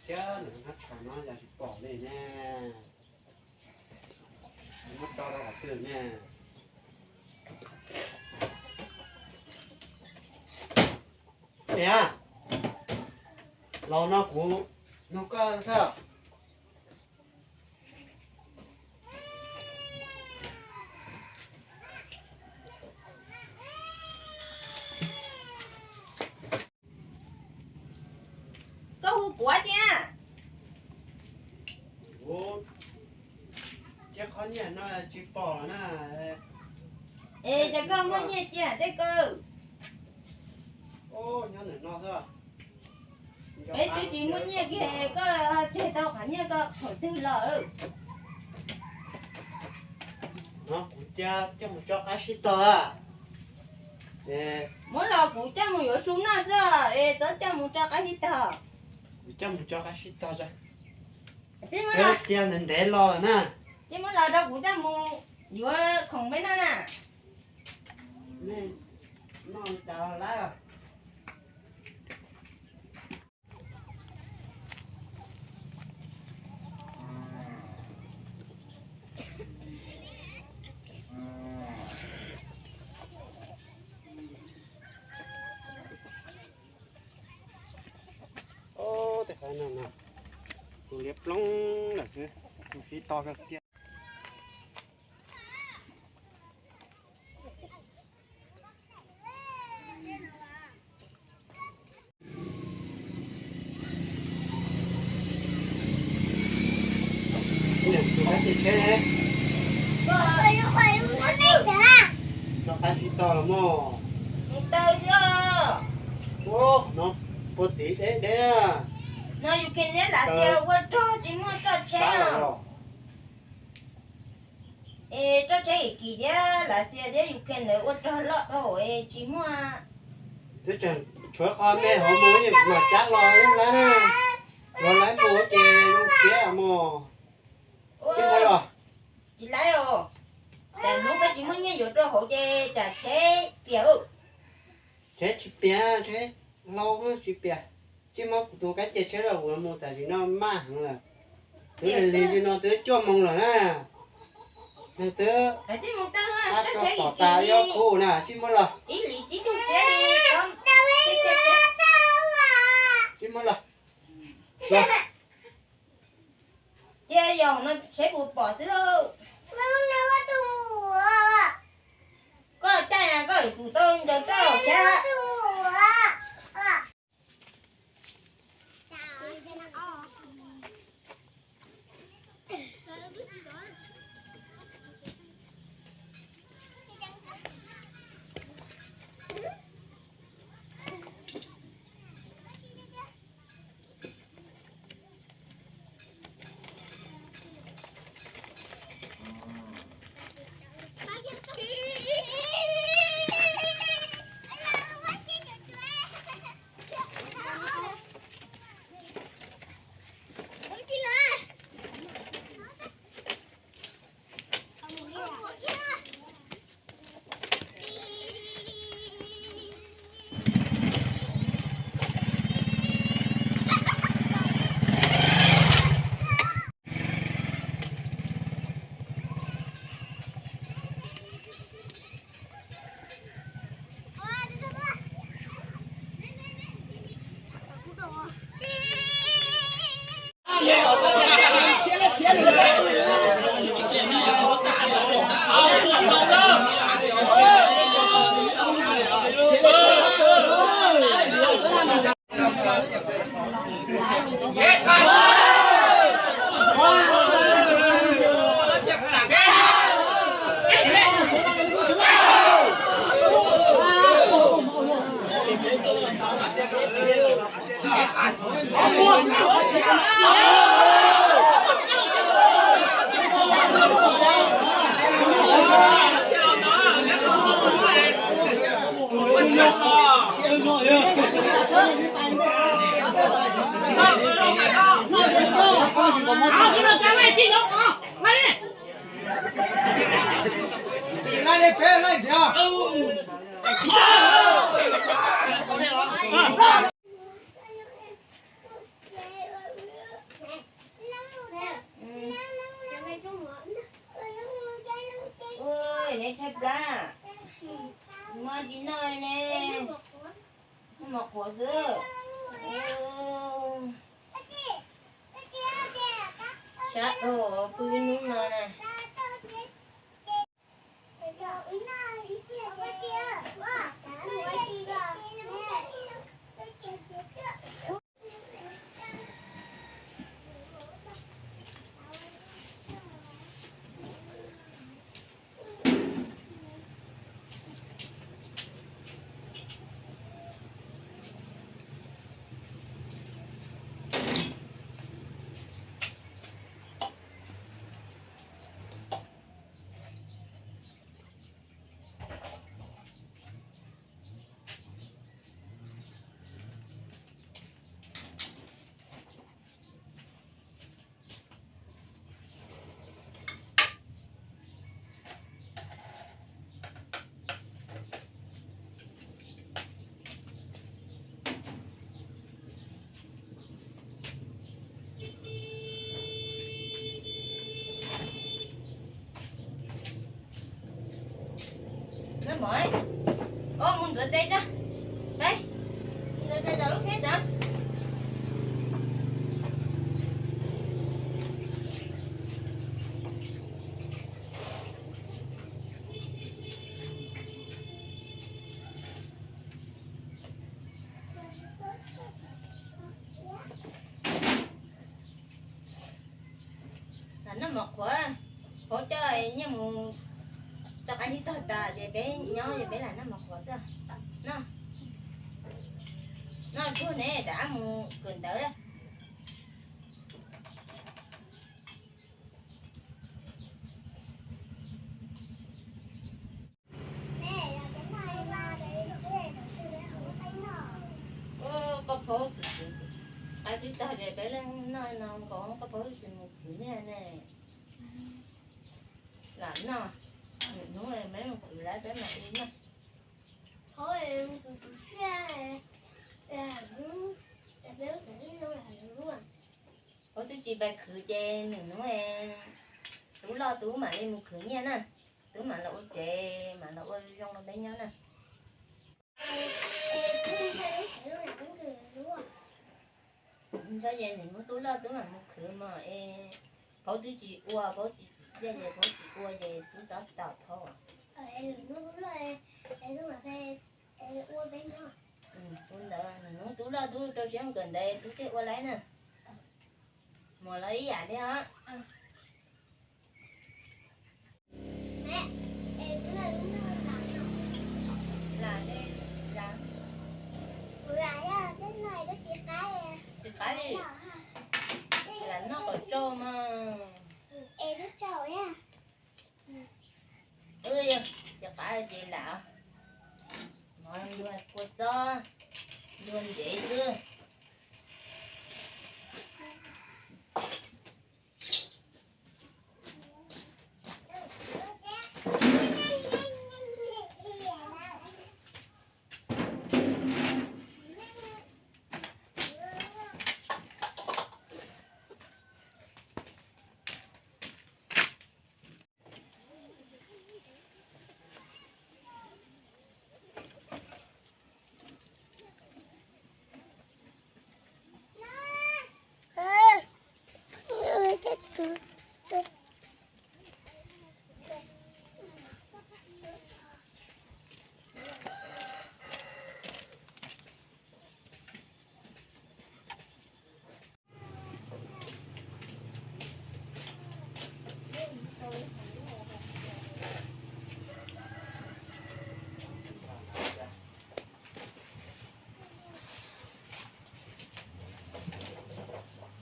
Thiab nws hab tshav no yog tsis pom li ne, muab tso rau qhov twg ne? Niam, los no kuv nug koj xwb. Koj hu kuv thiab. Ub, cia qhov nyiaj no tsis pom lawm na. Es cas koj muaj nyiaj cia tej ko? Nyob ntawm no xwb. Peb twb tsis muaj nyiaj kiag, koj tseg tau qhov nyiaj ko thaum twg los? No kuv cia coj mus tso qab sib tog. Muab los kuv coj mus yuav su noj xwb es txhob coj mus tso qab sib tog. Kuv coj mus tso qab sib tog. Cia ntev ntev los lawm na. Cia muab los rau kuv coj mus yuav khoom peb noj na. Nej noj li cas lawm? Ob, tej qab no no, tus liab ploog lawm xwb, tus sib tog kawg kiag. Tus kab cia tsheb ne, rov qab sib tog los mog. Ub, no puag tid deb deb. No Ukraine thiab Lav Xias ua rog tsis muaj txoj tsheb os. Es txoj tsheb Kis thiab Lav Xias thiab Ukraine ntawd ua rog loj dhau es tsis muaj. Twb tseem tshuav qhov me hauv mus yeej mam cab los yeej laib na. Los laib mus ces zoo siab mog. Tsis muaj los? Tsis laib os. Tam hnub peb tsis muaj nyiaj yuav rau hauv ces tsam tsheb piam. Tsheb tsis piam, tsheb hlau tsis piam. Tsis muaj, kuv tus kab cia tsheb los kuv mus tam sim no maj heev lawm. Twb lig lig li no twb cuaj moos lawm na. Nws twb ab tso tom tas yuav khu na, tsis muaj los? Tsis muaj los? Cia yog no seb puas pom xwb lauj. Koj caij mas koj yuav tsum tau ncaws rau thiab. Tshaib plab, muab tsis noj ne, noj mov qhuav xwb. Sab dhau pw ib hnub no na. Mus ntxuav tes tso, peb ntxuav tes tom lub phiab tod. Lam noj mov qhuav, Paub coj nyiaj mus tso qaib ntsib tog tas ces peb nyob ces peb lam noj mov qhuav xwb. Noj, noj tsuag ne rov qab mus kawm ntawv lawm. Koj paub, qaib ntsib tog ces peb leej noj no nkaus, koj paub tsis mus khwv nyiaj ne. Lam noj, hnub peb mus khwv lawm peb mam li noj. Paub twb tsis pais khwv ces nws hnub, Tub loj Tub mam li mus khwv nyiaj na. Tub mam los ua tsev mam los ua zoo rau peb nyob na. Nyob ces nws hnub Tub loj Tub mam mus khwv mog es Paub twb tsis ua, Paub tsis tsim txiaj ces Paub tsis ua ces Tub tab tom Paub. Tus ntawd nws hnub Tub loj Tub rau siab kawm ntawv Tub thiaj ua laib na. Muam los ib yam thiab os. Lam, lam, tsis qab li, lam noj kom tsau mas. Wb yog tsis qab ces lam, mov luag kua txob, luag ntsev xwb.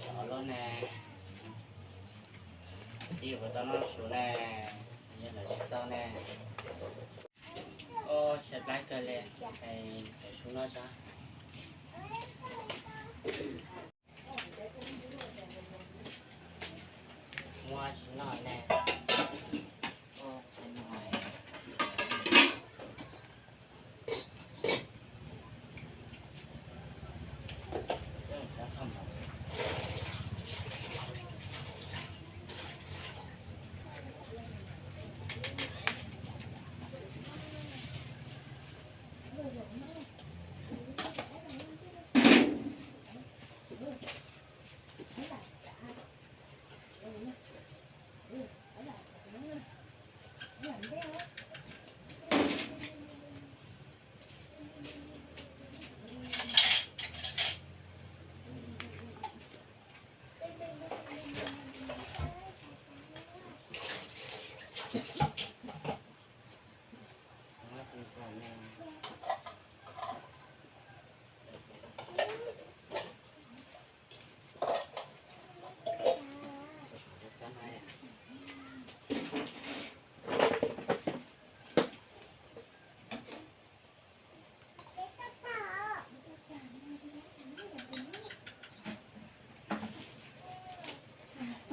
Sov lub ne, tib puas tau noj su ne, yog lawv tsis tau ne. Ua xav plab kawg li, es cov su noj tso. Muab tsis noj ne.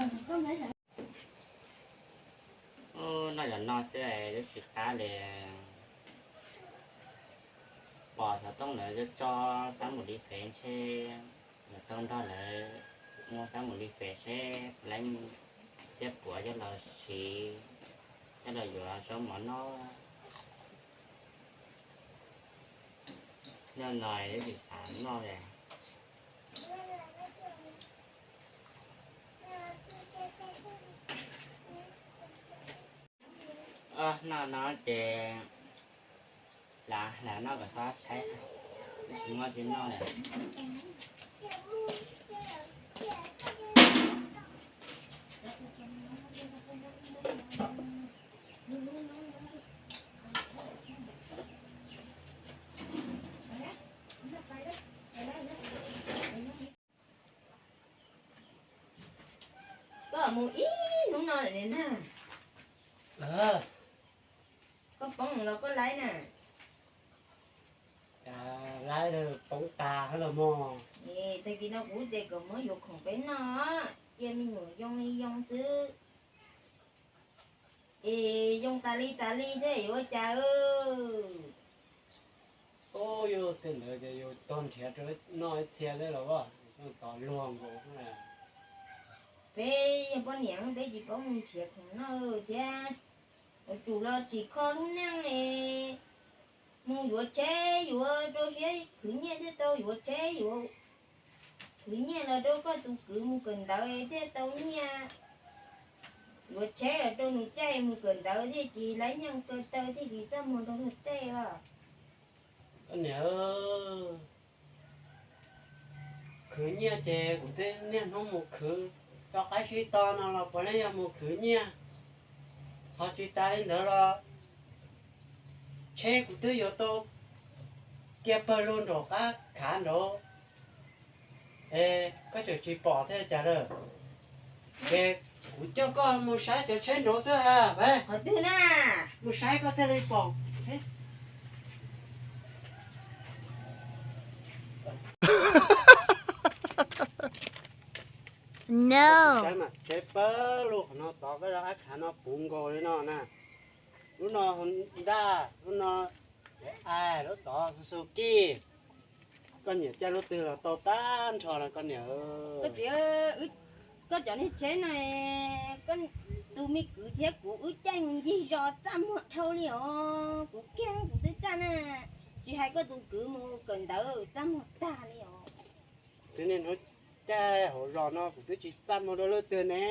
Ub, noj yog noj xwb twb tsis qab li. Pom xov tooj ntawd tso, xav mus li fem ntshe, yuav tau nrog lawv mus xav mus li fem seb lawv tsiab puav coj los siv, coj los yuav zaub mov noj. Noj no twb tsis xav noj li. Noj no ces lam lam noj kom txhob tshaib, tsis muaj tsis noj li. Koj mus ib hnub no lawm na. Koj poob los koj laib na. Laib poob tas los mog. Tag kis no kuv ces kom muab yuav khoom peb noj, cia me nyuam yoo li yoo xwb. Es yoo tas li tas li thiab yuav ua cas? Ub, yog tej ntawd ces yus tuag nrhiav rau noj ib txhia thiab los as, tau luag nkaus. Peb yog poj niam peb tsis paub mus nrhiav khoom noj thiab. Yuav tsum los tsim kho lub neej es mus yuav tsheb yuav rau siab khwv nyiaj thiaj tau yuav tsheb, yuav khwv nyiaj los rau koj tus kwv mus kawm ntawv thiaj tau nyiaj, yuav tsheb los rau nws caij mus kawm ntawv thiaj tsis laib nyiaj kaw taw thiaj tsis txaj muag rau luag tej os. Koj niam, khwv nyiaj ces kuv twb niaj hnub mus khwv, rau qab sib to no los puav leej yog mus khwv nyiaj. Ho tsis tas li ntawd los tsheb kuv twb yuav tau cia pawg lug nraum qab khav nraud, es koj tseem tsis pom thiab cas lawm. Ces kuv coj koj mus saib cov tsheb nraud xwb ha. Qhov twg na? Mus saib koj thiaj li pom. Tsheb pawg lug qhov no tod, koj rov qab khav no puv nkaus li no na. Lub no Honda, lub no ai, lub tod Suzuki. Koj nyiam caij lub twg los tau tag nrho no koj niam. Koj cov niag tsheb no, tus me kwv thiab kuv wb caij mus ncig zos txaj muag dhau li os. Kuv kiag kuv twb txaj na, tsis hais koj tus kwv mus kawm ntawv txaj muag tag li os. Twb niaj hnub caij hauv zos no kuv twb tsis txaj muag dua lub twg ne.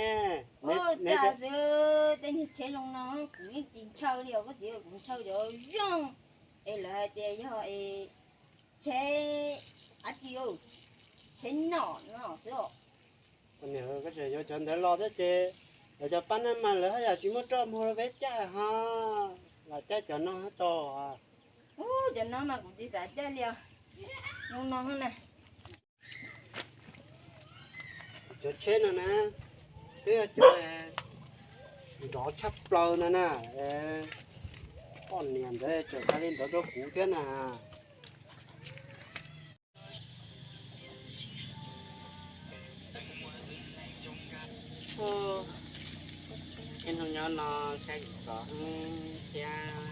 Ua cas xwb, tej niag tsheb zoo no kuv yeej tsis ntshaw li os koj txiv, kuv ntshaw cov zoo es lawv hais tias yog tsheb dab tsi, tsheb nom no xwb os. Koj tseem yuav cov ntawd los thiab ces lawv cov pab naj mas lawv haj yam tsis muaj roj muag rau peb caij ho, los caij cov no tau. Ub, cov no mas kuv tsis xav caij li os. Zoo no na. Cov tsheb no na, twb yog cov nrov tshaj plaws ntag na. Poj niam ntawd tseem hais li ntawd rau kuv thiab na. Ib hnub nyob no saib tsis txog thiab,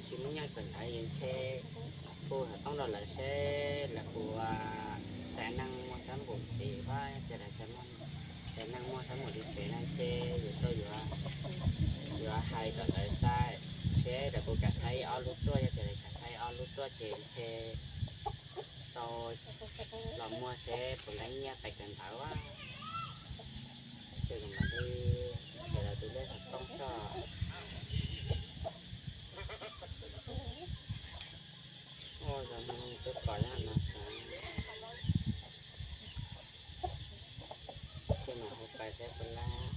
tsis muaj nyiaj kawm ntawv es ntshe hu xov tooj rau lawv seb lawv puas txais neeg muag xab npum ntxiv, ces lawv txais neeg muag xab npum li ces no ntshe yus tau yuav, yuav hais kom lawv txais seb lawv puas kam txhais ib ob lub tuaj, yog tias lawv kam txhais ib ob lub tuaj ces ntshe tau los muag seb puas laib nyiaj pais kawm ntawv. Ces kuv mam li hais lawv tus lej xov tooj tso. Ua zog no twb pom nyob no sav, ces mam hu pais seb puas laib.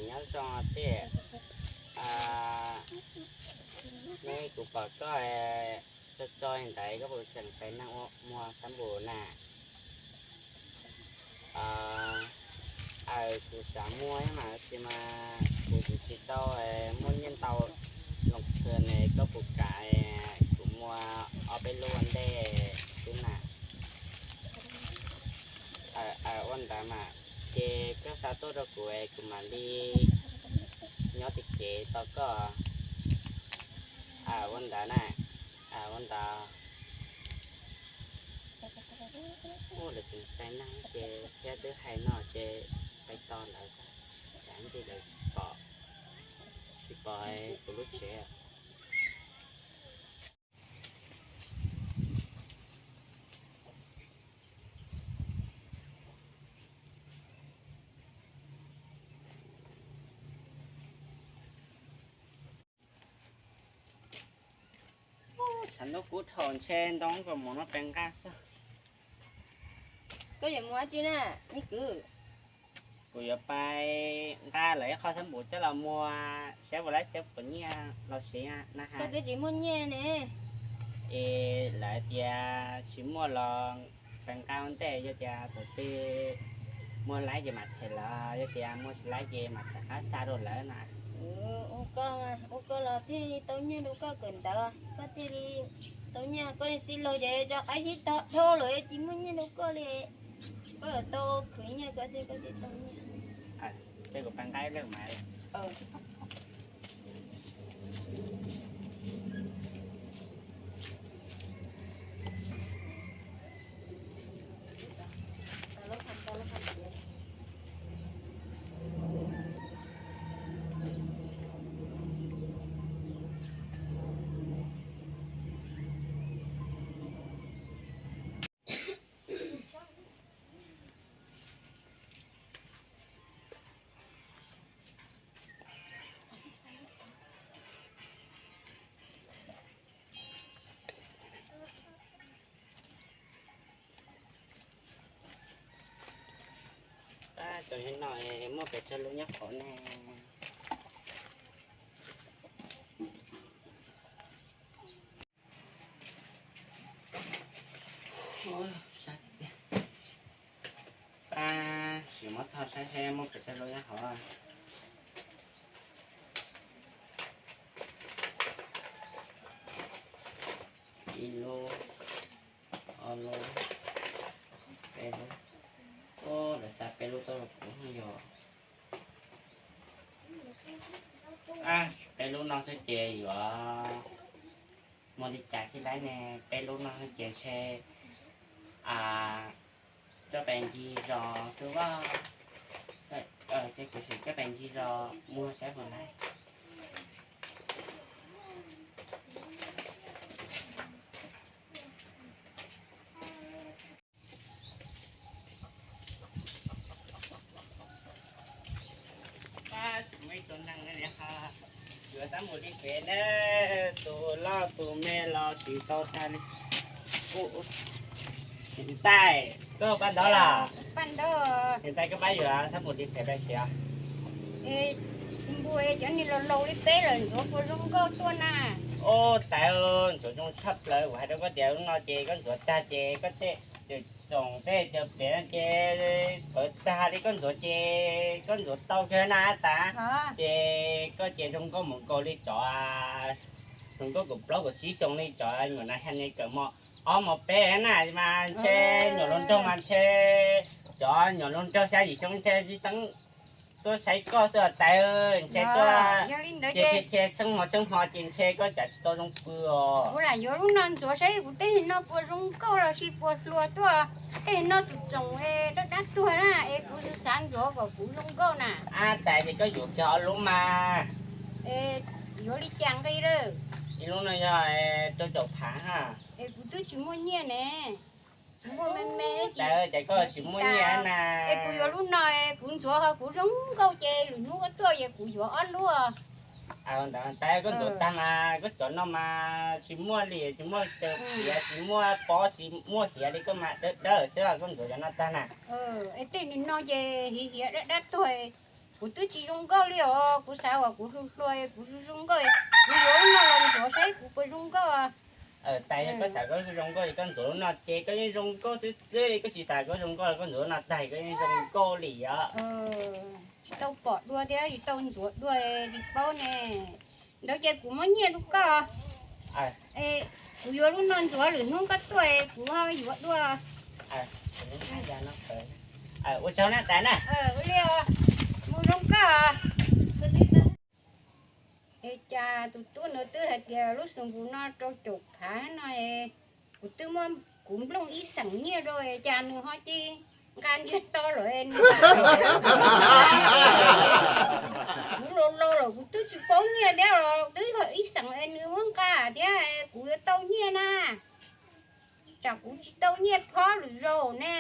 Nyob zoo tiag, neb kuv pom koj tso tso ntawd koj puas tseem txais neeg muag xab npum na? Aws, kuv xav muag mas tab sis mas kuv tsis tau muaj nyiaj ntau, los Koj puas kam kuv muab ob peb lub ua ntej xwb na? Ua ntawd mas, ces koj xa tuaj rau kuv, kuv mam li nyob tim kev tos koj. Ua ntawd na, ua ntawd. Ua lawv tseem txais neeg ces thiab twb hais no ces pais tos lawv, cas ntsis lawv pom, tsis pom kuv lub tsev. Tshav ntuj kub dhau ntshe ntoo kom mus no pes nqaj xwb. Koj yuav mus dab tsi na, me kwv? Kuv yuav pais nqa lawv ib qho xab npum coj los muag saib puas laib thiab puas nyiaj los siv na has. Koj twb tsis muaj nyiaj ne. Es lawv tias tsis muaj los pais nqa ua ntej, yog tias tus twg muaj laib ces mam them lawv, yog tias muaj tsis laib ces mam rov qab xa rau lawv na. Ua koj, ua koj los thiaj li tau nyiaj rau koj kawm ntawv, koj thiaj li tau nyiaj, koj tij laug ces rov qab sib tog dhau lawm tsis muaj nyiaj rau koj li. Koj yuav tau khwv nyiaj koj thiaj, koj thiaj tau nyiaj. Ces kuv pais nqa ib lwm mas. Tab tus no muaj pes tsawg lub nyob hauv ne? Pab sim muab thauj saib seb muaj pes tsawg lub nyob hauv. Ib lub, ob lub, peb lub. Ub, lawv xa peb lub tuaj rau kuv yog. Peb lub no xwb ces yuav muaj li cas thiaj laib ne? Peb lub no xwb ces ntshe coj pais ncig zos xwb as. Ces kuv sim coj pais ncig zos muag saib puas laib. Pab, tsis muaj ib tug neeg li ho yuav xab npum li pem ne, tus loj tus me los tsis tau tag li. Niam tais, koj pab ntawd los? Niam tais, koj pab yuav xab npum li pem pab siav. Xab npum cov niag laus laus li peb lawm ntxuav puas zoo nkauj tuaj na? Ub, tais, ntxuav zoo tshaj plaws. Kuv hais rau koj tias lub no ces koj ntxuav tag ces koj tej tsoom tej cov pem no ces pawv tag li. Koj ntxuav ces koj ntxuav tau kawg na tais. Ces koj ces zoo nkauj mus nkaus li cov, zoo nkauj kaum plaub kaum tsib xyoo li cov nyuam na, hais li kawm mos ob mos peb na mas ntshe nyuam hluas nraug mas ntshe, cov nyuam hluas nraug xya yim xyoo ntshe tsis txeeb tuaj saib koj xwb tais. Ntshe tuaj ces tshee hmo tshee hmo ces ntshe koj cas tsis tau zoo pw os. Kuv lam yuav lub no ntxuav saib kuv tej no puas zoo nkauj los sis puas hluas tuaj. Tej no tsoom tsoom dab dab tuag na es kuv xav ntxuav kom kuv zoo nkauj na. Ab tais, ces koj yuav kiag ob lub mas. Yuav li cas nqi lawm? Ib lub no yog rau caum phav ha. Es kuv twb tsis muaj nyiaj ne. Kuv muaj me me ces koj tsis muaj nyiaj na. Es kuv yuav lub no, kuv ntxuav ho kuv zoo nkauj ces lwm hnub koj tuaj es kuv yuav ob lub. Tais, koj ntxuav tag mas koj cov no mas tsis muaj li, tsis muaj caw hiav, tsis muaj pob, tsis muaj hiav li, koj mas dawb dawb xwb, koj ntxuav cov no tag na. Es tej no ces hiav hiav dab dab tuag, kuv twb tsis zoo nkauj li os. Kuv xav kom kuv hluas hluas, kuv zoo nkauj, kuv yuav lub no los ntxuav saib kuv puas zoo nkauj. Tais, yog koj xav koj zoo nkauj es koj ntxuav lub no ces koj yeej zoo nkauj xwb xwb li. Koj tsis xav koj zoo nkauj los koj ntxuav lub no tag koj yeej zoo nkauj li os. Tsis tau pom dua thiab tsis tau ntxuav dua tsis paub ne. Ntawd ces kuv muab nyiaj rau koj. Kuv yuav lub no ntxuav, lwm hnub koj tuaj kuv ho yuav dua. Ua tsaug na tais na. Mus zoo koj. Es cas tus tub ntawd twb hais tias lub xus npus no rau caum phav no, kuv twb muab kuv nplooj ib xeem nyiaj rau, cas nws ho cia nqa ntsiag to lawm. Kuv laus laus lawm kuv twb tsis paub nyiaj thiab los twb ib xeem es nws muab nqa thiab, kuv yuav tau nyiaj na. Tsam kuv tsis tau nyiaj phob lwm zaus ne.